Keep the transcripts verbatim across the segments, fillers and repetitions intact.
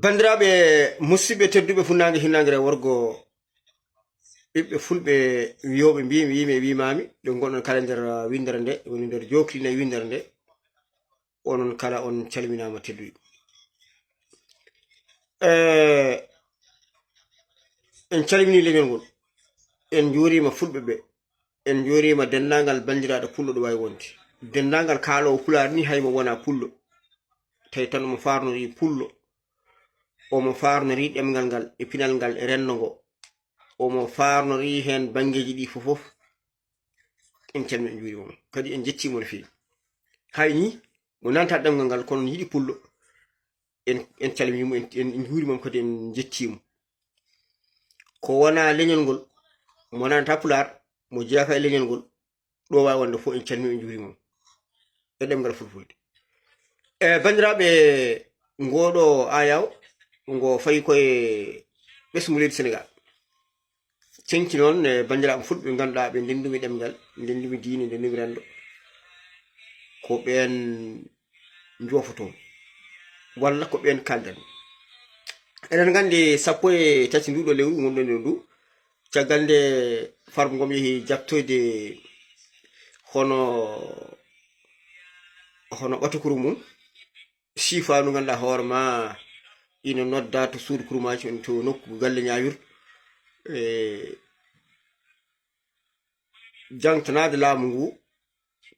Banndiraaɓe musidɓe tedduɓe, funnaange hinnaange rewo worgo, ɓiɓɓe fulɓe wiyooɓe mbiimi, wiimi e wiimaami, ɗo ngonɗon kala nder winndere nde, woni nder jookli nayi winndere nde, onon kala on calminaama tedduɓe. Eh, en calminii leñol ngol, en njuuriima fulɓe ɓe, en njuuriima denndaangal banndiraaɗo pullo ɗo waawi wonde. Denndaangal kaaloowo pulaar ni hay mo wonaa pullo, tawi tan omo faarnorii pullo, omo faarnorii ɗemngal ngal e pinal ngal e renndo ngo, omo faarnorii heen banngeeji ɗi fof fof. En calminii, en njuuriima mo, kadi en njettiima no feewi. Hay ni mo nanata ɗemngal ngal, kono ne yiɗi pullo, en, en calminii mo, en, en njuuriima mo, kadi en njettiima mo. Ko wonaa leñol ngol, mo nanata pulaar, mo jeyaaka e leñol ngol, ɗo waawi wonde fof, en calminii, en njuuriima mo e ɗemngal fulfulde. E banndiraaɓe, ngooɗo ayaw, ngo fayi koye ɓesngu leydi Senegaal. Ceŋti noon e banndiraaɓe fulɓe ɓe ngannduɗaa ɓe ndenndumi ɗemngal, ndenndumi diine, ndenndumi renndo. Ko ɓeen njoofotoo, walla ko ɓeen kaaldan. Eɗen nganndi sappo e tati nduɗo lewru ngonɗen e ndu, caggal nde Farba Ngom yehi jaɓtoyde hono, hono ɓatukuru mum, siifaandu ngannduɗaa hoore ma ina noddaa to suudu kurmaaji, to nokku galle ñaawirdu, e jaŋtanaade laamu ngu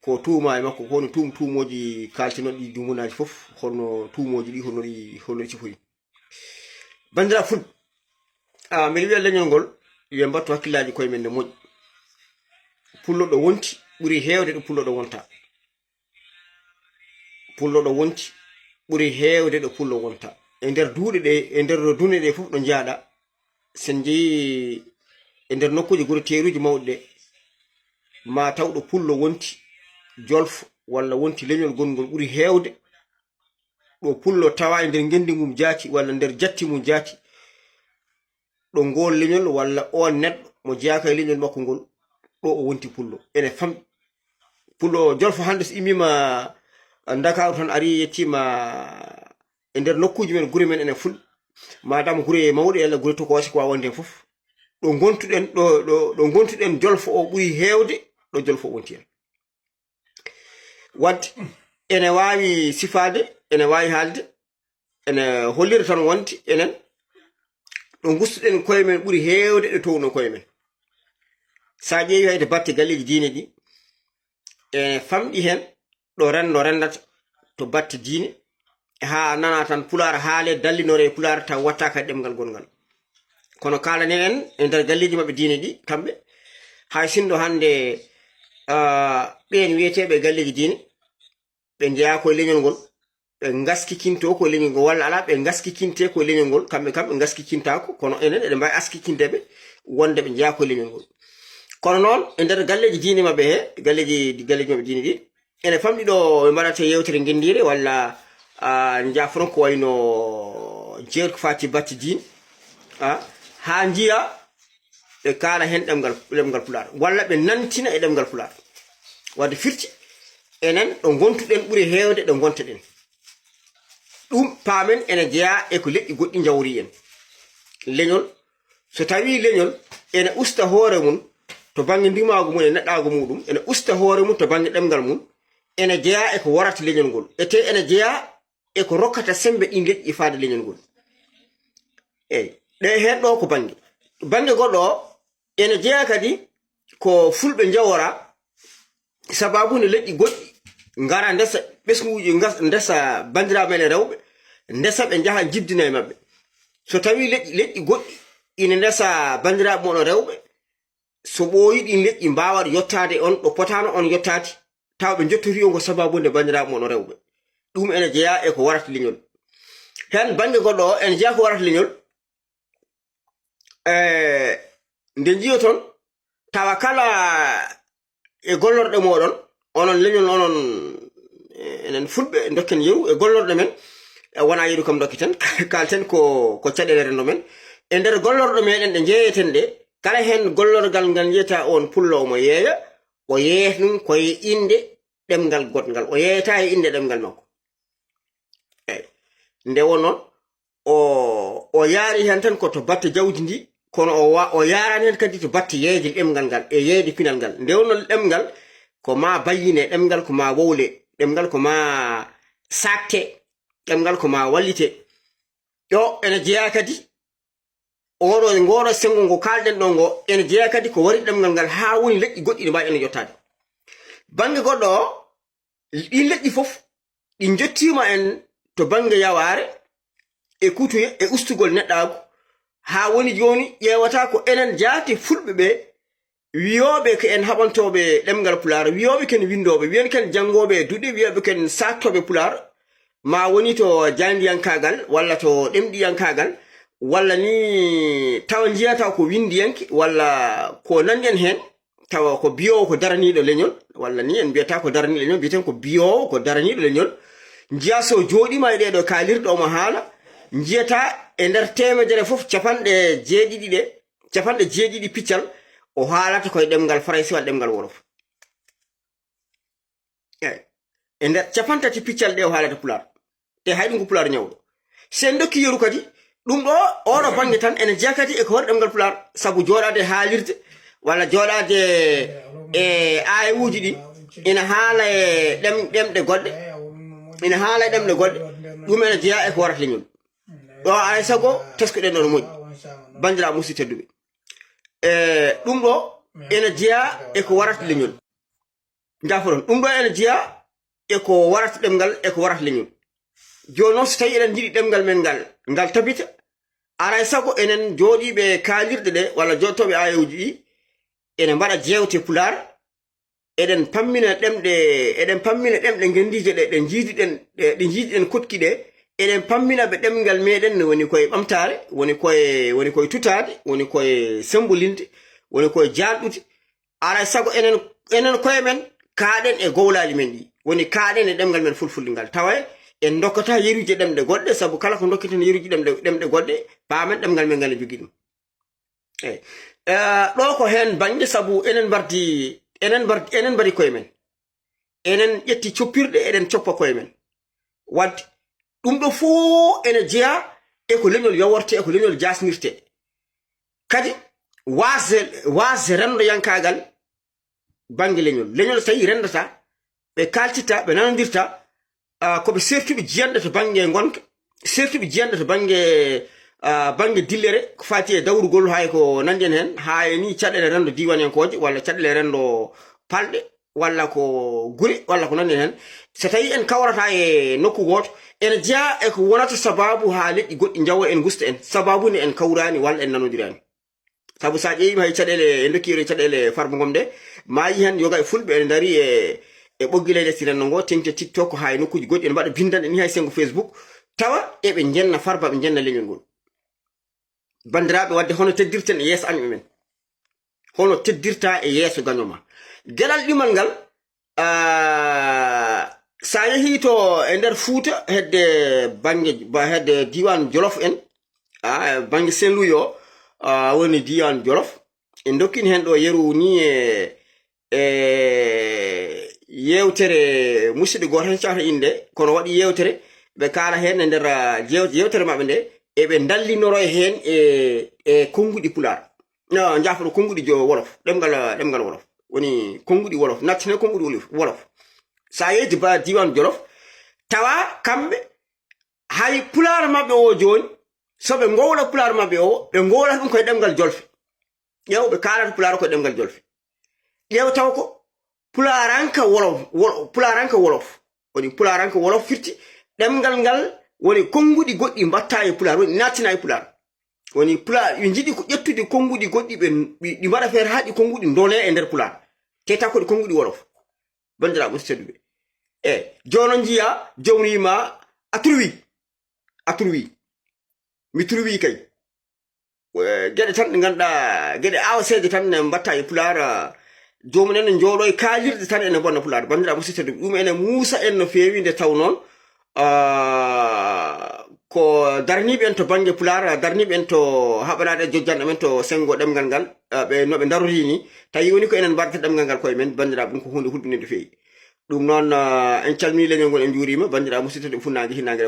ko tuuma e makko, ko hono tuum-, tuumooji kaaltinooɗi dumunaaji fof, hono tuumooji ɗi, hono ɗi, hono ɗi cifoyi. Banndiraaɓe fulɓe, a, mbiɗa wiya leñol ngol, yo mbattu hakkillaaji koye men ne moƴƴi. Pullo ɗo wonti ɓuri heewde ɗo pullo ɗo wonta. Pullo ɗo wonti ɓuri heewde ɗo pullo wonta. E nder duuɗe ɗe, e nder duunde ɗe fof ɗo njaaɗa, sen njehii e nder nokkuuji gure teeruuji mawɗi ɗe, ma taw ɗo pullo wonti, jolfo, walla wonti leñol gonngol ɓuri heewde, ɗo pullo tawa e nder ngenndi mum jaati, walla nder jatti mum jaati, ɗo ngool leñol walla oon neɗɗo mo jeyaaka e leñol makko ngol, ɗo o wonti pullo. Ene famɗi. Pullo jolfo hannde so immiima Ndakaaru tan, ari yettiima e nder nokkuuji men, gure men enen fulɓe, madame gure mawɗe, yalla gure tokoosi, ko waawi wonde heen fof. Ɗo ngontuɗen, ɗo, ɗo, ɗo ngontuɗen jolfo o ɓuri heewde ɗo jolfo o wonti heen. Wadde ene waawi sifaade, ene waawi haalde, ene hollira tan wonde enen ɗo ngustuɗen koye men ɓuri heewde ɗo towno koye men. So a ƴeewi hayde batte galleeji diine ɗi, ene famɗi heen ɗo renndo renndata to batte diine, haa nana tan pulaar haale dallinore e pulaar taw wattaaka e ɗemngal gonngal. Kono kaalane en e nder galleeji maɓɓe diine ɗi, kamɓe, hay sinno hannde, ah, ɓeen wiyeteeɓe galleeji diine, ɓe njeyaa koye leñol ngol, ɓe ngaskikintoo koye leñol ngol, walla alaa, ɓe ngaskikintee koye leñol ngol, kamɓe kam ɓe ngaskikintaako, kono enen eɗen mbaawi askikindeeɓe wonde ɓe njeyaa koye leñol ngol. Kono noon, e nder galleeji diine maɓɓe he, galleeji, galleeji maɓɓe diine ɗi, ene famɗi ɗo ɓe mbaɗata yeewtere ngenndiire walla, ah, njaafono ko wayno jeer ko faati batte diine, ah, haa njiya ɓe kaala heen ɗemngal, ɗemngal pulaar, walla ɓe nantina e ɗemngal pulaar. Wadde firti, enen ɗo ngontuɗen ɓuri heewde ɗo ngonteɗen. Ɗum paamen ene jeyaa e ko leƴƴi goɗɗi njawori en. Leñol, so tawii leñol ene usta hoore mum to bannge ndimaagu mum e neɗɗaagu muɗum, ene usta hoore mum to bannge ɗemngal mum, ene jeyaa e ko warata leñol ngol. E te ene jeyaa e ko rokkata semmbe ɗiin leƴƴi faade leñol ngol. Eey, ɗe heen ɗo ko bannge. Bannge goɗɗo o, ene jeyaa kadi ko fulɓe njawora, sababu nde leƴƴi goɗɗi ngara ndesa ɓesnguuji, ngas-, ndesa banndiraaɓe men e rewɓe, ndesa ɓe njaha njibdina e maɓɓe. So tawii leƴƴi, leƴƴi goɗɗi ina ndesa banndiraaɓe mon rewɓe, so ɓooyi ɗiin leƴƴi mbaawat yottaade on ɗo potaano on yottaade, taw ɓe njottorii on ko sababu nde banndiraaɓe mon rewɓe. Ɗum ene jeyaa e ko warata leñol. Heen bannge goɗɗo o, ene jeyaa ko warata leñol. E nde njiyoton, tawa kala e gollorɗe mooɗon, onon leñol, onon, e, enen fulɓe, dokken yeru e gollorɗe men, e wona yeru kam dokkiten, kalten ko, ko caɗeele renndo men. E nder gollorɗe meɗen ɗe njeeyeten ɗe, kala heen gollorgal ngal njiyata on pullo omo yeeya, o yeeyata ɗum ko e innde ɗemngal goɗngal, o yeeyata e innde ɗemngal makko. Eey. Nde wonno, o, o yaari heen tan ko to batte jawdi ndi, kono o wa-, o yaaraani heen kadi to batte yeeyde ɗemngal ngal e yeeyde pinal ngal. Nde wonnoo ɗemngal ko maa bayyine, ɗemngal ko maa wowle, ɗemngal ko maa saakte, ɗemngal ko maa wallite. Ɗo ene jeyaa kadi, oɗo, ngooɗo senngo ngo kaalɗen ɗo ngo, ene jeyaa kadi ko wari ɗemngal ngal haa woni leƴƴi goɗɗi ɗi mbaawi en yettaade. Bannge goɗɗo o, ɗiin leƴƴi fof, ɗi njottiima en to bannge yawaare, e kuutoye, e ustugol neɗɗaagu, haa woni jooni ƴeewata ko enen jaati fulɓe ɓe, wiyooɓe ko en haɓantooɓe ɗemngal Pulaar, wiyooɓe ko en winndooɓe, wiyen ko en janngooɓe e duɗe, wiyooɓe ko en saaktooɓe Pulaar, ma woni to jaayndiyankaagal, walla to ɗemɗiyankaagal, walla ni tawa njiyata ko winndiyanke, walla ko nanndi en heen, tawa ko biyoowo ko daraniiɗo leñol, walla ni en mbiyata ko daraniiɗo leñol, mbiyeten ko biyoowo ko daraniiɗo leñol. Njiya so jooɗiima e ɗee ɗoo kaalirɗe omo haala, njiyata e nder teemedere fof capanɗe jeeɗiɗi ɗe, capanɗe jeeɗiɗi piccal, o haalata koye ɗemngal Farayse walla ɗemngal Wolof. Eey. E nder capantati piccal ɗe o haalata Pulaar. Te hay ɗum ko Pulaar ñawɗo. So en ndokki yeru kadi, ɗum ɗo, oɗo bannge tan ene jeya kadi e ko woni ɗemngal Pulaar. Sabu jooɗaade e haalirde, walla jooɗaade e aayewuuji ɗi, ina haala e ɗem-, ɗemɗe goɗɗe, ina haala e ɗemɗe goɗɗe, ɗum ene jeya e ko warata leñol. Ɗo alaa e sago, tesko-ɗen ɗo no moƴƴi. Banndiraaɓe musidɓe tedduɓe. E ɗum ɗo, ene jeya e ko warata leñol. Njaafoɗon. Ɗum ɗo ene jeya e ko warata ɗemngal, e ko warata leñol. Jooni noon, so tawii eɗen njiɗi ɗemngal men ngal, ngal tabita, alaa e sago enen jooɗiiɓe kaalirɗe ɗe, walla jooɗotooɓe aayewuuji ɗi, ene mbaɗa jeewte Pulaar, eɗen pammina ɗemɗe, eɗen pammina ɗemɗe ngenndiije ɗe, ɗe njiidiɗen, ɗe, ɗe njiidiɗen koɗki ɗe, eɗen pammina ɓe ɗemngal meɗen no woni koye ɓamtaare, woni koye, woni koye tutaade, woni koye semmbolinde, woni koye jaalɗude. Alaa e sago enen, enen koye men, kaaɗen e gowlaali men ɗi. Woni kaaɗen e ɗemngal men fulfulde ngal. Tawa en ndokkataa yeruuje ɗemɗe goɗɗe, sabu kala ko ndokketen yeruuje ɗemɗe, ɗemɗe goɗɗe, paamen ɗemngal men ngal e jogii ɗum. Eey. Eh, ɗo ko heen bannge, sabu enen mbardi, enen mbardi, enen mbaɗi koye men. Enen ƴetti coppirɗe, eɗen coppa koye men. Wadde ɗum ɗo fof ene jeya e ko leñol yoworte, e ko leñol jasnirte. Kadi waasde, waasde renndoyankaagal bannge leñol. Leñol so tawii renndata, ɓe kaaltitta, ɓe nanondirta, ah, ko ɓe sertuɓe jiyanɗe to bannge ngonka, sertuɓe jiyanɗe to bannge, ah, bannge dillere, ko faati e dawrugol, hay ko nanndi en heen, haa e nii caɗeele renndo diiwanenkooje, walla caɗeele renndo palɗe, walla ko gure, walla ko nanndi en heen. So tawii en kawrataa e nokku gooto, ene jeyaa e ko wonata sabaabu haa leƴƴi goɗɗi njawo en, ngusta en, sabaabu nde en kawraani walla en nanondiraani. Sabu so a ƴeewiima hay caɗeele, e ndokkiire caɗeele Farba Ngom ɗe, ma yi heen yoga e fulɓe ene ndarii e, e ɓoggi leyɗe si renndo ngo, teŋti e TikTok, haa e nokkuuji goɗɗi, ene mbaɗa binndanɗe ni hay senngo Facebook, tawa eɓe njenna Farba, ɓe njenna leñol ngol. Banndiraaɓe, wadde hono teddirten e yeeso an e men? Hono teddirta e yeeso gaño ma? Geɗal ɗimal ngal, ah, so a yehii to e nder Fuuta, hedde bannge, ba, hedde diiwaan Jolof en, ah, bannge Saint-Louis o, ah, woni diiwaan Jolof. En ndokkii heen ɗo yeru ni e, e yeewtere musidɗo gooto heen, cawata innde, kono waɗi yeewtere, ɓe kaala heen e nder, ah, yeew-, yeewtere maɓɓe nde, eɓe ndallinoro heen e, e konnguɗi Pulaar. No, njaafoɗon, konnguɗi jo-, Wolof, ɗemngal, ɗemngal Wolof. Woni konnguɗi Wolof, nattinee konnguɗi Wolof, Wolof. So a yehi ba diiwaan Jolof, tawa kamɓe hay Pulaar maɓɓe o jooni, so ɓe ngowla Pulaar maɓɓe o, ɓe ngowla ɗum koye ɗemngal Jolfe. Ƴeew, ɓe kaalata Pulaar koye ɗemngal Jolfe. Ƴeew taw ko Pulaaranka Wolof, Wolo-, Pulaaranka Wolof. Woni Pulaaranka Wolof firti ɗemngal ngal woni konnguɗi goɗɗi mbaɗta e Pulaar, woni nattina e Pulaar. Woni Pulaar, ɓe njiɗi ko ƴettude konnguɗi goɗɗi, ɓe, ɓe, ɗi mbaɗa feere haa ɗi konnguɗi ndole e nder Pulaar. Te taw ko ɗi konnguɗi Wolof. Banndiraaɓe musidɓe tedduɓe. E, jooni noon njiya, joom wiima, a turwi. A turwi. Mi turwi kay. Eh, geɗe tan ɗe ngannduɗaa, geɗe aawaseeje tan ne mbaɗta e Pulaar, ah, joomum en ne njooɗo e kaalirɗe tan ene bonna Pulaar. Banndiraaɓe musidɓe tedduɓe, ɗum ene muusa en no feewi, nde taw noon, ah, ko daraniiɓe en to bannge Pulaar, daraniiɓe en to haɓanaade e jojjanɗo men to senngo ɗemngal ngal, ah, ɓe, no ɓe ndarorii ni, tawi woni ko enen mbaɗata ɗemngal ngal koye men, banndiraaɓe, ɗum ko huunde hulɓinirde feewi. Ɗum noon, ah, en calminii leñol ngol, en njuuriima, banndiraaɓe musidɓe tedduɓe, funnaange, hinnange,